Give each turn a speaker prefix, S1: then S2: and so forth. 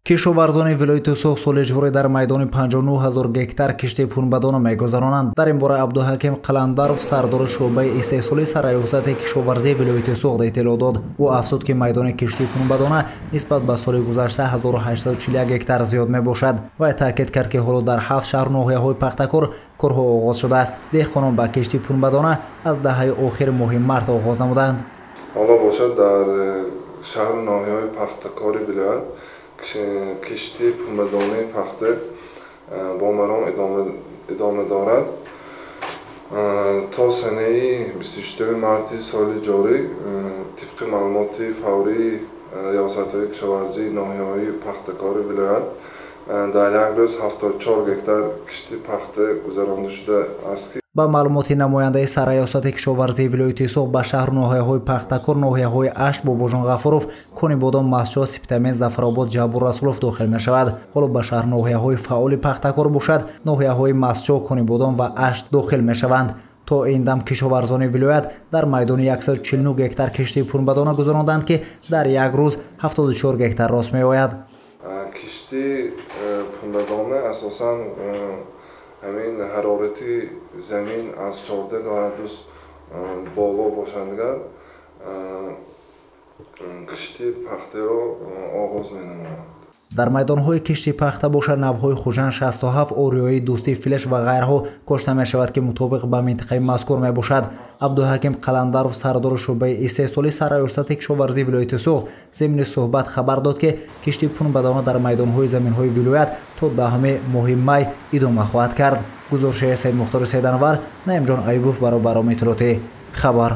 S1: Кишоварзони вилояти Суғд соли ҷорӣ дар майдони 59 ҳазор гектар кишти пунбадона мегузаронанд. Дар ин бора Абдуҳаким Қаландаров, сардори шӯъбаи истеҳсоли сарраёсати кишоварзии вилояти Суғд иттилоъ дод. Ӯ афзуд, ки майдони кишти пунбадона нисбат ба соли гузашта 1841 гектар зиёд мебошад. Вай таъкид кард, ки ҳоло дар 7 шаҳру ноҳияҳои Пахтакор корҳо оғоз шудааст. Деҳқонон ба кишти пунбадона аз даҳаи охири моҳи март оғоз намуданд.
S2: Ҳоло бошад, дар шаҳру ноҳияҳои Пахтакори вилоят кишти пунбадонаи пахта бо маром идома дорад. То санаи 26 марти соли ҷорӣ, тибқи маълумоти фаврии риёсатҳои кишоварзии ноҳияҳои Пахтакори вилоят, дар як рӯз 74 гектар кишти пахта гузаронда шудааст.
S1: Ба маълумоти намояндаи сарраёсати кишоварзии вилояти Суғд, ба шаҳру ноҳияҳои Пахтакор ноҳияҳои Ашт, Бобоҷон Ғафуров, Конибодом, Мастчоҳ, Спитамен, Зафаробод, Ҷаббор Расулов дохил мешавад. Ҳоло ба шаҳру ноҳияҳои фаъоли Пахтакор бошад, ноҳияҳои Мастчоҳ, Конибодом ва Ашт дохил мешаванд. То ин дам кишоварзони вилоят дар майдони 149 гектар кишти пунбадона гузаронданд, ки дар як рӯз 74 гектар рост меояд.
S2: Кишти пунбадона асосан ҳамин ҳарорати замин аз 14 градус боло бошандагар кишти пахтаро оғоз менамоянд.
S1: Дар майдонҳои кишти пахта бошад, навъҳои Хуҷанд 67, Ориёӣ, Дӯстӣ, Флеш ва ғайраҳо кошта мешавад, ки мутобиқ ба минтақаи мазкур мебошад. Абдуҳаким Қаландаров, сардори шӯъбаи истеҳсоли сарраёсати кишоварзии вилояти Суғд, зимни суҳбат хабар дод, ки кишти пунбадона дар майдонҳои заминҳои вилоят то 10 моҳи май идома хоҳад кард. Гузориши Саидмухтори Сайданвар, Наимҷон Аюбов барои барномаи иттилоотӣ «Хабар».